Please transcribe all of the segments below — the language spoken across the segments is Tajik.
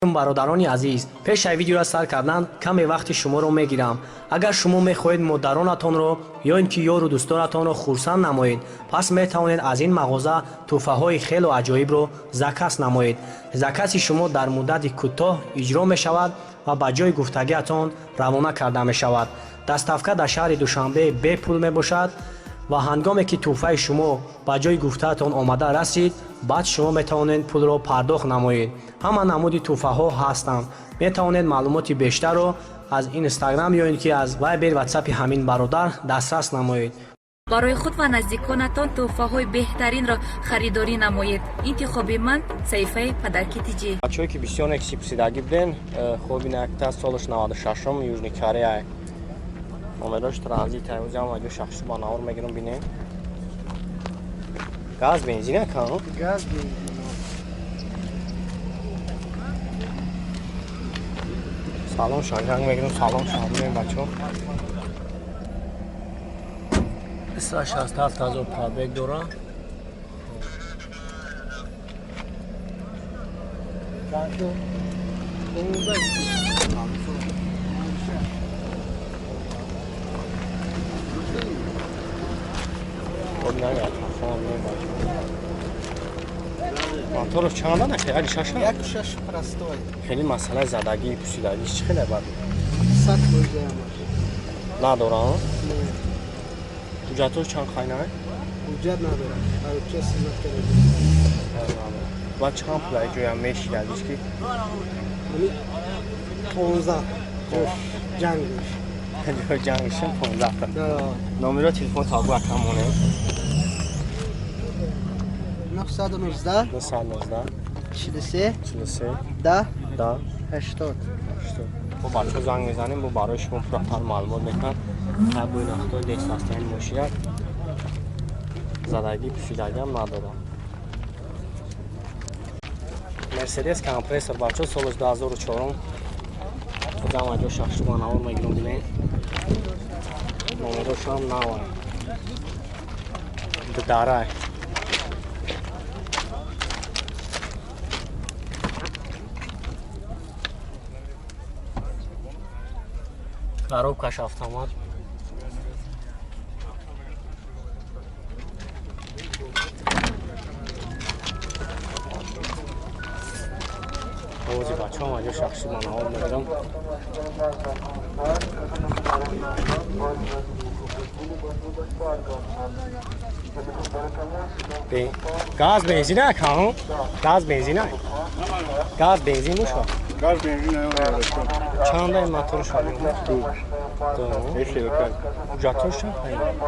Бародарони азиз, пеш аз видеоро сар кардан каме вақти шуморо мегирам. Агар шумо мехоҳед модаронатонро ё ин ки ёру дӯстонатонро хурсанд намоед, пас метавонед аз ин мағоза тӯҳфаҳои хело аҷоибро заказ намоед. Закази шумо дар муддати кӯтоҳ иҷро мешавад ва ба ҷои гуфтагиатон равона карда мешавад. Доставка дар шаҳри Душанбе бепул мебошад ва ҳангоме ки тӯҳфаи шумо ба ҷои гуфтаатон омада расид, баъд шумо метавонед пулро пардохт намоед. Ҳама намуди тӯҳфаҳо ҳастанд. Метавонед маълумоти бештарро аз Инстаграм ё ин ки аз Вайбер, Ватсапи ҳамин бародар дастрас намоед. Барои худ ва наздиконатон тӯҳфаҳои беҳтаринро харидорӣ намоед. Интихоби ман саҳифаи Падарки Тиҷӣ. Бачаҳое ки бисёр некси пурсидагӣ буден, хуб, инакта солаш 96-ум, Южный Корея, номерош транзит. Ҳамӯзам аҷо шахсу ба навор мегирам, бинем. Газ, бензин кан? Газ, бензин. Салон шанганг мегирам, салон шанбинем, бачаҳо. 67 000 пробег дора. Моторов чанда нахе? Али шаша? Як шаш простой. Хеле масъалаи задагӣ, пусидагӣ чӣ хеле бад? Сад фоиза. Надора? Ҳуҷҷатҳош чанд қайнай? Ҳуҷҷат надорад. Ҳуҷҷат сизмат карда. Ва чанд пул ай ҷоям мешидагиш ки? 15 ҷангиш. Ҷои ҷангишам 15 та. Номеро телефон табу акам монем. 919 919 43 43 10 10 80. Бо бачаҳо занг мезанем, бо барои шумо пурратар маълумот мекунад. Бо ин ахтои дестастияни мошинак задагӣ, пусидагиам надорам. Мерседес компрессор, бачаҳо, солаш 2004. Худам аҷо шахшу навор мегирам, бинед. Номерошам нава. Дарай. Коробкаш автомат. Ози бачаҳо аҷо шахси манаҳо мегирам. Газ, бензин акам? Газ, бензин? Газ, бензин мушва? Газ, бензин. Чанда ин мотор шавем? Ҳуҷҷатҳош чанд?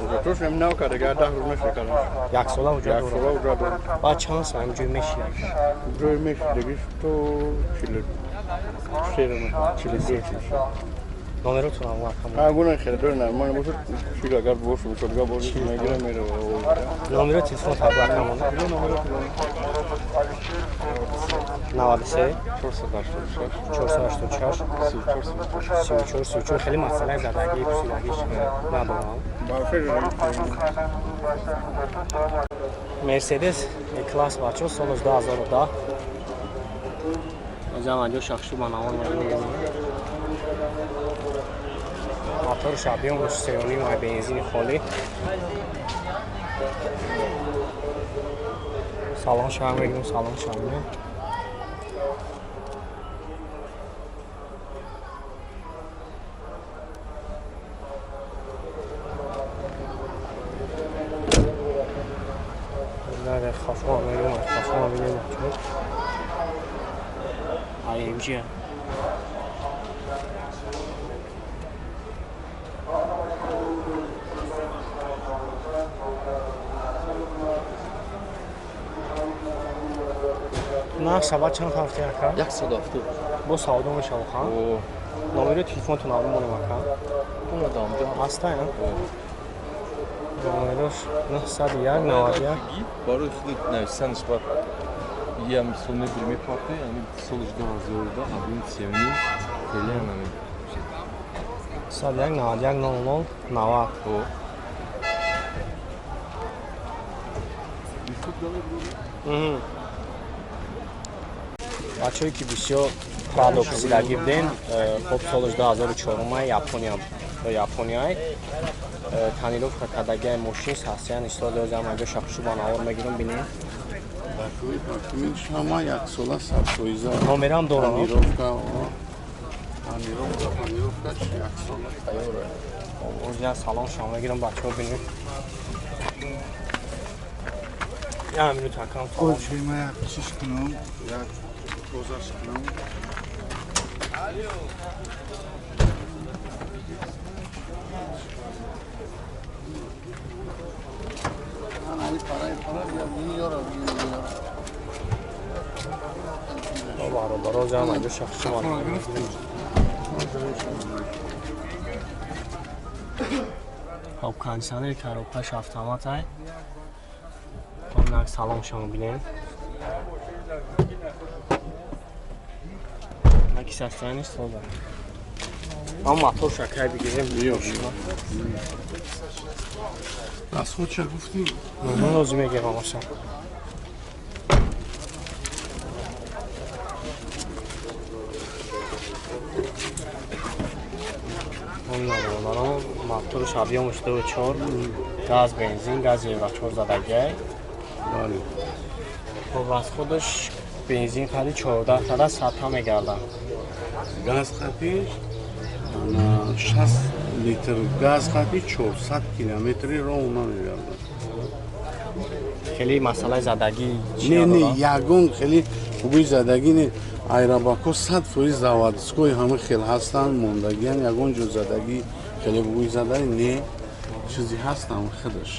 Ҳуҷҷатҳош нав карда, 10 рӯз мешавад. Як сола ҳуҷҷат Як сола ҳуҷҷат дорад. Баъд чанд сол ҳамин ҷой мешинад? Ҷой мешидагиш то 43 42. Номеротон ам акам? Ҳа, гуна харидор нормал бошад, чил агар бошад, бошад, бошад, мегирам, меравам. Номеро телефон табу акам? 93 486 486 34 34 34. Хеле масъалаи задагӣ, пусидагиш надорам. Мерседес класс, бачаҳо, солаш 2010. Азам аҷо шахшу ба навор мегирем. Мотори шабиён сеюним ай, бензини холӣ. Салон шава мегирем, салон шава. Хафо мегирем, хафо мегирем, бачаҳо. AMG. Нарх шава чанд ҳафта ака? 170. Бо савдо мешава ха? Номери телефонтон аввал монем, ака? Ҳаста, номерош 901 91. Барои худ нависанаш бад я мисол мебири, мепарте, ами солиш 2010, объем севни хеле нами. 101 91 00 90. Бачаҳое ки бисёр Прадо пурсидагӣ буден. Хоб, солаш 2004, Япония, Японияй. Тонировка кардагиай мошин, состояние соли ҳамаҷо шахшу ба навор мегирам, бинем. Документ ҳама яксола, 100%. Номерам дорам. Тонировка, тонировка, тонировка яксола тайёра. Оригинал салон шама мегирам, бачаҳо бинем. Я минут, акам, салон. Ма як чиш кунам, як тозаш кунам. Бародаро, ҳамаҷо шахси. Хоб, кондиционери коробкаш автоматай. Хоб, нак салон шумо бинем. Наки состояние соза. Ам мотор шакай бигирем. Расход ча гуфтӣ? Лозим мегирам оша. Бародарон, моторш объёмаш 2,4, газ бензин, газ евро 4 задагиай. Бале. Хоб, расходаш бензин хади 14 тада садта мегардад. Газ хатиш 60 литр газ хати 400 километри роҳ намегардад. Хеле масъалаи задагӣ? Не, не, ягон хеле бугӯи задагӣ не. Айрабако 100% заводской, ҳама хел ҳастанд, мондагиан, ягон ҷо задагӣ хеле бугӯи задаги не, чизе ҳастам худаш.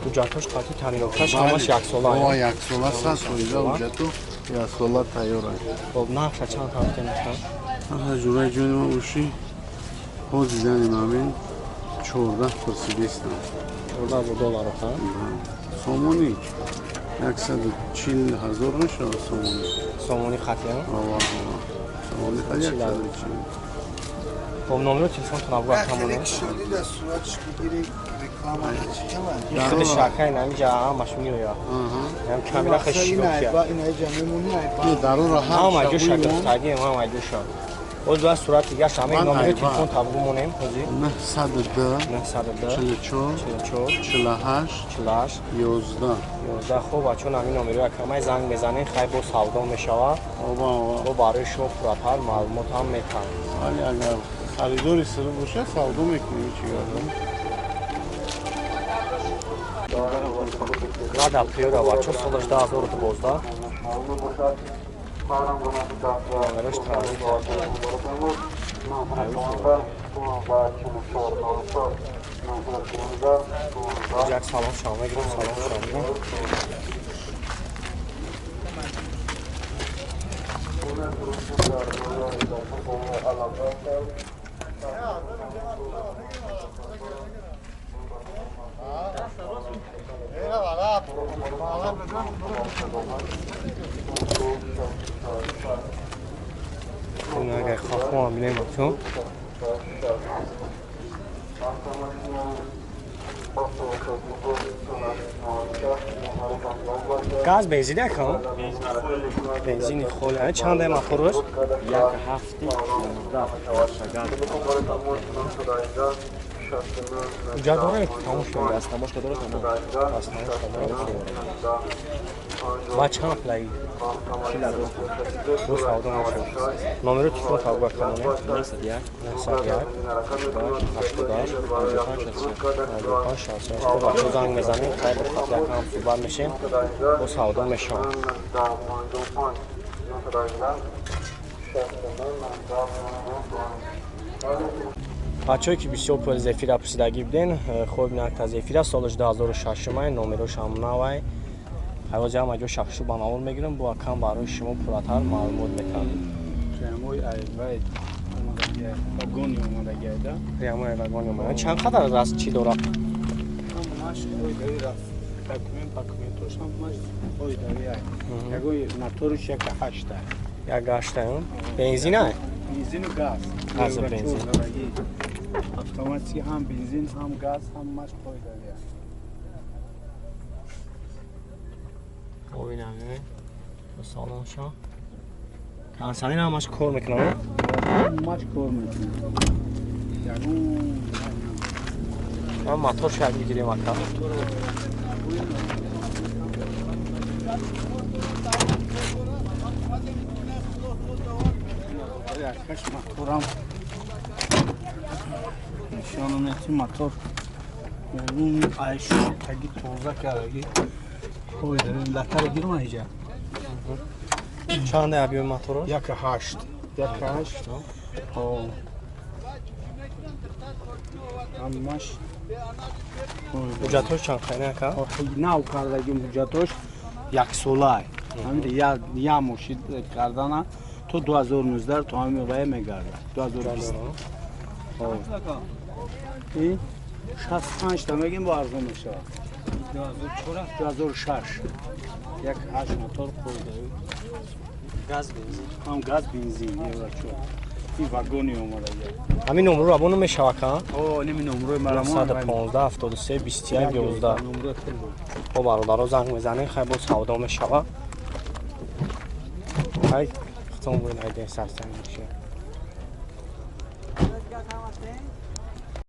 Ҳуҷҷатош қатъи тонировкаш ҳамаш яксола? О, яксола, 100% ҳуҷҷату яксола тайёранд. Хоб, нарха чанд ҳафта мешавад? Нарха, ҷураи ҷони ман бошӣ, ҳо, дидани мамин 14 пурсидистам. 14 000 доллар, ха? Сомонӣ 140 000 мешавад сомонӣ. Сомонӣ хати? Сомонӣ хати 140. Хоб, номеро телефонтон абгӯ акамоне. Худи шакай намиҷа ҳамаш меояд. Камера хеле широкия. Дарора. Ҳама ҷоша гирифтагием, ҳама ҷоша. Боз бояд сурати гашт, ҳамин номери телефон табгӯ монем ҳозир. 902 902 44 44 48 48 11. 11. Хоб, бачон, ҳамин номеро якамай занг мезанем, хай, бо савдо мешавад. Бо барои шумо пурратар маълумот ҳам метаҳам. Вале агар харидори сирӣ бошад, савдо мекунем, чӣ гардам. Лада Приора, бачо, солаш 2012. Номераш транзит. Як салон шава мегирам, салон шава мегирам. Агар хохмоам бинем, бачо. Газ бензин якам? Бензини холи. Чанд ай мотораш? Як ҳафти 16 газ. Ҳуҷҷат дорад ки тамом шуд? Аз тамошка дорад, тамом. Аз тамошка дорад. Ва чанд плаи? Бо савдо мешавад. Номеро телефон тавба каноне? 901 901 88 55 55 66. Хоб, бачаҳо, занг мезанем, хайр, бо хати якам суҳбат мешем, бо савдо мешавад. Бачаҳое ки бисёр пули Зефира пурсидагӣ буден, хоб, накта Зефира, солаш 2006, номерош ҳам навай. Ҳавози ҳама ҷо шахшу ба навор мегирам, бо акам барои шумо пурратар маълумот метаҳам. Прямой айвай омадагиай, вагони омадагиайда. Прямой вагони омада. Чанд қадар раст чӣ дорад? Ҳамаш оидави рафт. Документ, документош ҳамаш оидави ай. Ягои моторш яка ҳашта. Як ҳашта. Бензин ай? Бензину газ. Газ, бензин. Автоматики, ҳам бензин, ҳам газ, ҳамаш оидави ай. Хоб, инам салонша. Кондиционер ҳамаш кор мекунад? Ҳамаш кор мекунад. Ягон Ман мотор шояд бигирем, ака. Якаш моторам нишону мети, мотор ягон айш таги тоза кардаги. Латара гирма ҳиҷа. Чанд объёми моторо? 1,8, 1,8. Ҳамаш. Ҳуҷҷатҳош чанд қайна, ака? Нав кардаги, ҳуҷҷатҳош яксолай. Ҳамин я мошин кардана то 2019, то ҳамин вая мегардад, 2020. 65 та мегим, бо арзон мешавад. 2006, 1,8 мотор қойда. Газ, бензин? Ҳам газ, бензин, евро 4. Ин вагони омада. Ҳамин номро равона мешава, ака? О, ними номрои марамон. 115 73 21 11. Бо бародаро занг мезанем, хай, бо савдо мешава. Хай, хутон буин, айде сарсанг мешава.